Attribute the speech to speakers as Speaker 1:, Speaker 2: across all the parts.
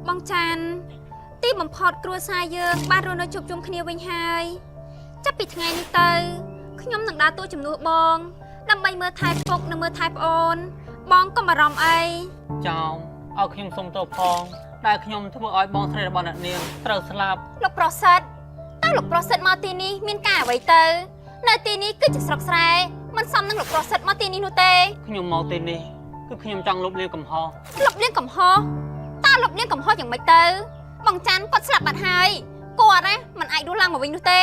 Speaker 1: បងចាន់ទីបំផុតគ្រួសារយើងបានរស់នៅជួបជុំគ្នាវិញហើយចាប់ពីថ្ងៃនេះទៅខ្ញុំនឹងដើរតួជំនួសបង ដើម្បីមើលថែពុកនិងមើលថែប្អូន បងកុំបារម្ភអី
Speaker 2: ចោមឲ្យខ្ញុំសុំទោសផងដែលខ្ញុំធ្វើឲ្យបងស្រីរបស់អ្នកនាងត្រូវស្លាប់
Speaker 1: លោកប្រសិទ្ធតើលោកប្រសិទ្ធមកទីនេះមានការអ្វីទៅ នៅទីនេះគឺជាស្រុកស្រែមិនសមនឹងលោកប្រសិទ្ធមកទីនេះនោះទេ
Speaker 2: ខ្ញុំមកទីនេះគឺខ្ញុំចង់លុបលាងកំហុស
Speaker 1: លុបលាងកំហុសតើលុបលាងកំហុសយ៉ាងម៉េចទៅបងច័ន្ទគាត់ស្លាប់បាត់ហើយគាត់ណាមិនអាចរស់ឡើងមកវិញនោះទេ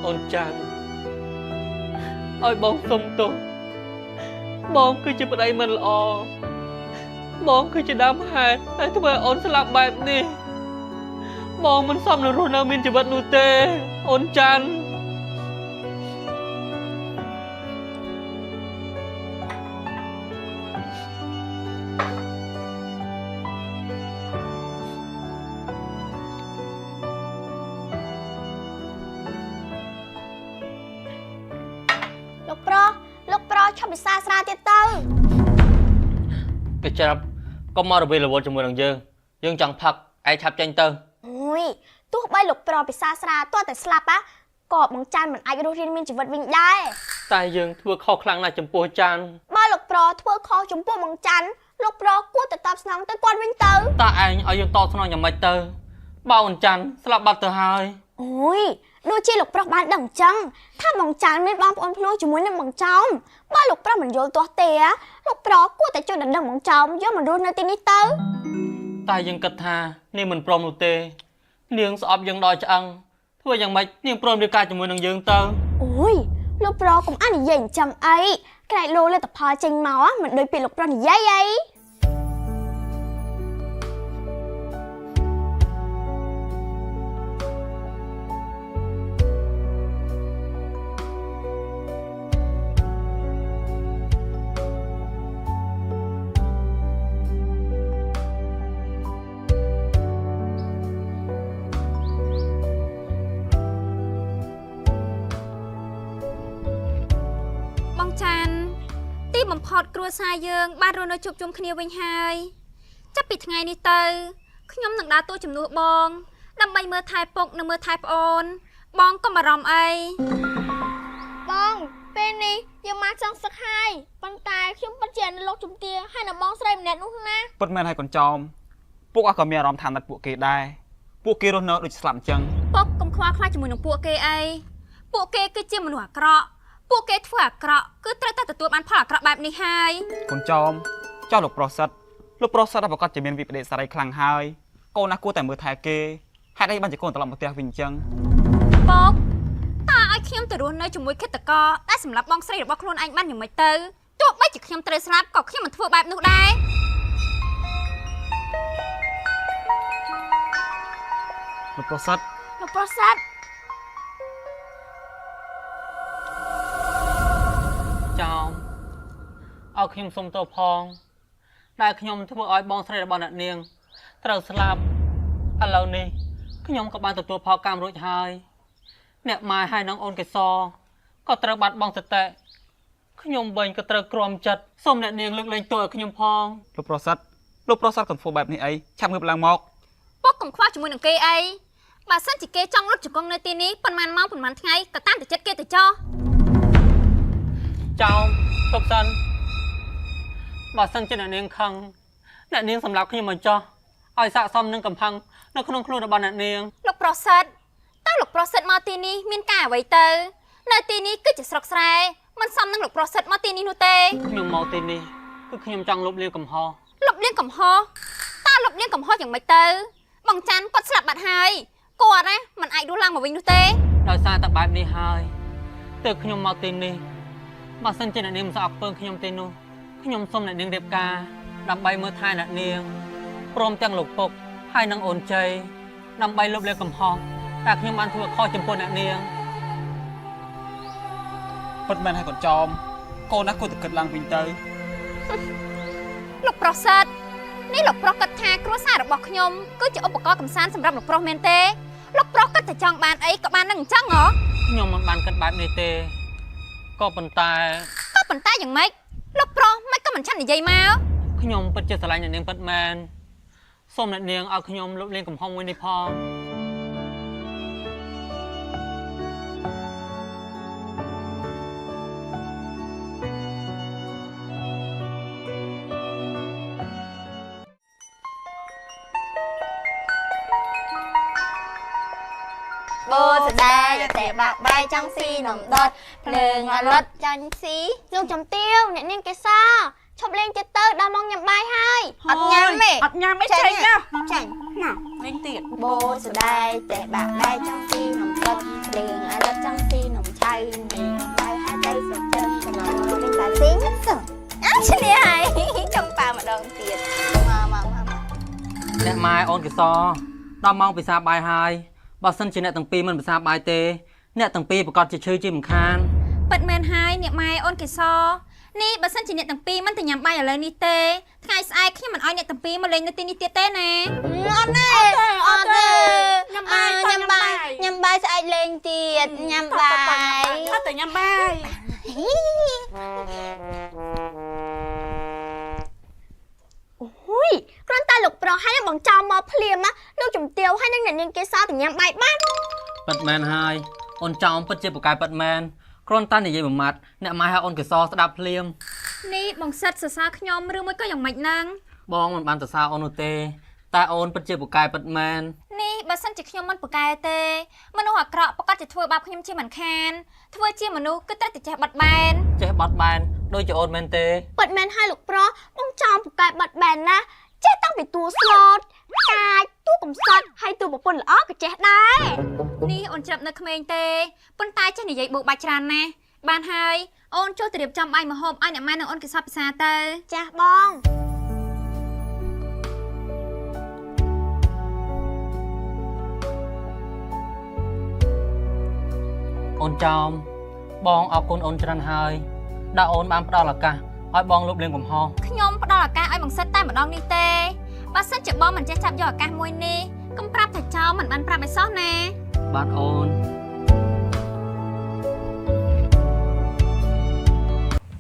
Speaker 2: អូនចាន់ឲ្យបងសុំទោសបងគឺជាប្តីមិនល្អបងគឺជាដើមហេតុដែលធ្វើឲ្យអូនស្លាប់បែបនេះបងមិនសមនឹងរស់នៅមានជីវិតនោះទេអូនចាន់
Speaker 3: លោកប្រុសលោកប្រុសឈប់ពិសាស្រាទៀតទៅ
Speaker 2: គេច្រាប់កុំមករវីរវល់ជាមួយនឹងយើងយើងចង់ផឹកឯងឆាប់ចេញទៅ
Speaker 3: អូយទោះបីលោកប្រុសពិសាស្រាទាល់តែស្លាប់ក៏បងច័ន្ទមិនអាចរស់រានមានជីវិតវិញដែរ
Speaker 2: តែយើងធ្វើខុសខ្លាំងណាស់ចំពោះចាន់
Speaker 3: បើលោកប្រុសធ្វើខុសចំពោះបងច័ន្ទលោកប្រុសគួរតែតបស្នងទៅគាត់វិញទៅ
Speaker 2: តើឯងឲ្យយើងតស្នងយ៉ាងម៉េចទៅបើអូនច័ន្ទស្លាប់បាត់ទៅហើយ
Speaker 3: អូយដូចជាលោកប្រុសបានដឹងអញ្ចឹងថាបងច័ន្ទមានបងប្អូនភ្លោះជាមួយនឹងបងចោមបើលោកប្រុសមិនយល់ទាស់ទេលោកប្រុសគួរតែជួយដណ្ដឹងបងចោមយកមករស់នៅទីនេះទៅ
Speaker 2: តែយើងគិតថានាងមិនព្រមនោះទេ នាងស្អប់យើងដល់ឆ្អឹងធ្វើយ៉ាងម៉េចនាងព្រមរៀបការជាមួយនឹងយើងទៅ
Speaker 3: អូយលោកប្រុសកុំអាននិយាយអញ្ចឹងអីក្រែកលោលទ្ធផលចេញមកមិនដូចពីលោកប្រុសនិយាយអី
Speaker 1: បងច័ន្ទទីបំផុតគ្រួសារយើងបានរស់នៅជួបជុំគ្នាវិញហើយចាប់ពីថ្ងៃនេះទៅខ្ញុំនឹងដើរតួជំនួសបង ដើម្បីមើលថែពុកនិងមើលថែប្អូន បងកុំបារម្ភអី
Speaker 4: បងពេលនេះយើងមកចង់សឹកហើយប៉ុន្តែខ្ញុំពិតជានៅលោកជំទាវហើយនៅបងស្រីម្នាក់នោះណា
Speaker 5: ពិតមែនហើយកូនចោមពួកអស់ក៏មានអារម្មណ៍ថាណាត់ពួកគេដែរពួកគេរស់នៅដូចស្លាប់អញ្ចឹង
Speaker 1: ពុកកុំខ្វល់ខ្វាយជាមួយនឹងពួកគេអីពួកគេគឺជាមនុស្សអាក្រក់ពួកគេធ្វើអាក្រក់គឺត្រូវតែទទួលបានផលអាក្រក់បែបនេះហើយ
Speaker 5: កូនចោមចោលលោកប្រុសសិតលោកប្រុសសិតប្រកាសជាមានវិបដិសារីខ្លាំងហើយកូនណាស់គួរតែមើលថែគេហេតុអីបានជាកូនត្រឡប់មកផ្ទះវិញអញ្ចឹង
Speaker 1: ពុកតើឲ្យខ្ញុំទៅរស់នៅជាមួយឃាតករដែលសម្លាប់បងស្រីរបស់ខ្លួនឯងបានយ៉ាងម៉េចទៅទោះបីជាខ្ញុំត្រូវស្លាប់ក៏ខ្ញុំមិនធ្វើបែបនោះដែរ
Speaker 5: លោកប្រុសសិត
Speaker 4: លោកប្រុសសិត
Speaker 2: ចោមឲ្យខ្ញុំសុំទោសផងដែលខ្ញុំធ្វើឲ្យបងស្រីរបស់អ្នកនាងត្រូវស្លាប់ឥឡូវនេះខ្ញុំក៏បានទទួលផលកម្មរួចហើយអ្នកម៉ែហើយនិងអូនកេសរក៏ត្រូវបាត់បង់សតិខ្ញុំវិញក៏ត្រូវក្រំចិត្តសូមអ្នកនាងលើកលែងទោសឲ្យខ្ញុំផង
Speaker 5: លោកប្រុសសិតលោកប្រុសសិតកុំធ្វើបែបនេះអីឆាប់ងើបឡើងមក
Speaker 1: ពុកកុំខ្វល់ជាមួយនឹងគេអីបើសិនជាគេចង់លុតជង្គង់នៅទីនេះប៉ុន្មានម៉ោងប៉ុន្មានថ្ងៃក៏តាមតែចិត្តគេទៅចោះ
Speaker 2: ចោមឈប់សិនបើសិនជាអ្នកនាងខឹងអ្នកនាងសម្លាប់ខ្ញុំមកចោះឲ្យស័កសមនឹងកំផឹងនៅក្នុងខ្លួនរបស់អ្នកនាង
Speaker 1: លោកប្រសិទ្ធតើលោកប្រសិទ្ធមកទីនេះមានការអ្វីទៅ នៅទីនេះគឺជាស្រុកស្រែមិនសមនឹងលោកប្រសិទ្ធមកទីនេះនោះទេ
Speaker 2: ខ្ញុំមកទីនេះគឺខ្ញុំចង់លុបលាងកំហុស
Speaker 1: លុបលាងកំហុសតើលុបលាងកំហុសយ៉ាងម៉េចទៅបងច័ន្ទគាត់ស្លាប់បាត់ហើយគាត់ណាមិនអាចរស់ឡើងមកវិញនោះទេ
Speaker 2: ដោយសារតែបែបនេះហើយទើបខ្ញុំមកទីនេះបើសិនជាអ្នកនាងមិនស្អប់ពើងខ្ញុំទេនោះខ្ញុំសូមអ្នកនាងរៀបការដើម្បីមើលថែអ្នកនាងព្រមទាំងលោកពុកហើយនិងអូនជ័យដើម្បីលុបលាងកំហុស តែខ្ញុំបានធ្វើខុសចំពោះអ្នកនាង
Speaker 5: ពិតមែនហើយកូនចោមកូនណាគួរតែគិតឡើងវិញទៅ
Speaker 1: លោកប្រុសសិតនេះលោកប្រុសគិតថាគ្រួសាររបស់ខ្ញុំគឺជាឧបករណ៍កំសាន្តសម្រាប់លោកប្រុសមែនទេលោកប្រុសគិតតែចង់បានអីក៏បាននឹងអញ្ចឹងហ៎
Speaker 2: ខ្ញុំមិនបានគិតបែបនេះទេក៏ប៉ុន្តែ
Speaker 1: ក៏ប៉ុន្តែយ៉ាងម៉េចលោកប្រុសមិនក៏មិនឆាន់និយាយមក
Speaker 2: ខ្ញុំពិតជាស្រឡាញ់អ្នកនាងពិតមែនសូមអ្នកនាងឲ្យខ្ញុំលុបលាងកំហុសមួយនេះផង
Speaker 6: បូសដែកតែបាក់បាយចង់ស៊ីនំដុតភ្លើងអរត់ចាញ់ស៊ី
Speaker 3: លោកជំទាវអ្នកនាងកេសរឈប់លេងទៀតទៅដល់ម៉ោងញ៉ាំបាយហើយ
Speaker 6: អត់ញ៉ាំទេ
Speaker 7: អត់ញ៉ាំអីចេញណា
Speaker 6: ចាញ់
Speaker 7: មកលេងទៀត
Speaker 6: បូសដែកតែបាក់បាយចង់ស៊ីនំដុតភ្លើងអរត់ចង់ស៊ីនំឆៅនេះបាយហើយទៅសុខចិត្តចំណងវិញតាស៊ីសុអើឈ្នះហើយចង់ប៉ាម្ដងទៀតមកមកមក
Speaker 2: អ្នកម៉ែអូនកេសរដល់ម៉ោងពិសាបាយហើយបើសិនជាអ្នកទាំងពីរមិនពិសាបាយទេអ្នកទាំងពីរប្រកាសជាឈឺជាមិនខាន
Speaker 1: ពិតមែនហើយអ្នកម៉ែអូនកេសរនេះបើសិនជាអ្នកទាំងពីរមិនទៅញ៉ាំបាយឥឡូវនេះទេថ្ងៃស្អែកខ្ញុំមិនអោយអ្នកទាំងពីរមកលេងនៅទីនេះទៀតទេណា
Speaker 6: អត់ទេអត់ទេ
Speaker 7: ញ៉ាំបាយ
Speaker 6: ញ៉ាំបាយញ៉ាំបាយស្អែកលេងទៀតញ៉ាំបាយ
Speaker 7: អត់តែញ៉ាំបាយ
Speaker 3: ហ៊ុយគ្រាន់តែលោកប្រុសហើយនឹងបងចោមមកភ្លាមណាលោកជំទាវហើយនឹងអ្នកនាងកេសរទៅញ៉ាំបាយបាន
Speaker 2: ពិតមែនហើយអូនចោមពិតជាពូកែពិតមែនគ្រាន់តែនិយាយមួយម៉ាត់អ្នកម៉ែហើយអូនកេសរស្ដាប់ភ្លាម
Speaker 1: នេះបងសិតសរសើរខ្ញុំឬមួយក៏យ៉ាងម៉េចហ្នឹង
Speaker 2: បងមិនបានសរសើរអូននោះទេតែអូនពិតជាពូកែពិតមែន
Speaker 1: នេះបើសិនជាខ្ញុំមិនពូកែទេមនុស្សអាក្រក់ប្រកាសជាធ្វើបាបខ្ញុំជាមិនខានធ្វើជាមនុស្សគឺត្រូវតែចេះបត់បែន
Speaker 2: ចេះបត់បែនដូចជាអូនមែនទេ
Speaker 3: ពិតមែនហើយលោកប្រុសបងចោមពូកែបត់បែនណាចេះតាំងពីតួស្លូតកាចតួកំសត់ហើយតួប្រពន្ធល្អក៏ចេះដែរ
Speaker 1: នេះអូនច្រាប់នៅក្មេងទេប៉ុន្តែចេះនិយាយបោកបាច់ច្រើនណាស់បានហើយអូនចូលទៅរៀបចំបាយម្ហូបឲ្យអ្នកម៉ែនិងអូនកេសរពិសាទៅ
Speaker 3: ចាស់បង
Speaker 2: អូនចោមបងអរគុណអូនច្រើនហើយដែលអូនបានផ្ដល់ឱកាសឲ្យបងលុបលាងកំហុស
Speaker 1: ខ្ញុំផ្ដល់ឱកាសឲ្យបងសិតតែម្ដងនេះទេបើសិនជាបងមិនចេះចាប់យកឱកាសមួយនេះកុំប្រាប់ថាចោលមិនបានប្រាប់ឲ្យសោះណា
Speaker 2: បាទអូន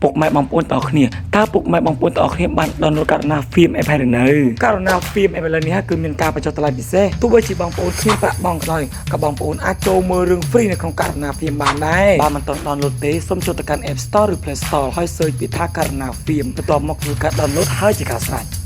Speaker 8: ពុកម៉ែបងប្អូនទាំងអស់គ្នាតើពុកម៉ែបងប្អូនទាំងអស់គ្នាបាន download ករណា film app ហើយឬនៅករណា film app ឥឡូវនេះគឺមានការបញ្ចុះតម្លៃពិសេសទោះបីជាបងប្អូនគ្មានប្រាក់បង់ក៏ដោយក៏បងប្អូនអាចចូលមើលរឿង free នៅក្នុងករណា film បានដែរបើមិនទាន់ download ទេសូមចូលទៅកាន់ App Store ឬ Play Store ហើយ search ពាក្យថាករណា film បន្ទាប់មកធ្វើការ download ហើយជាការស្រេច។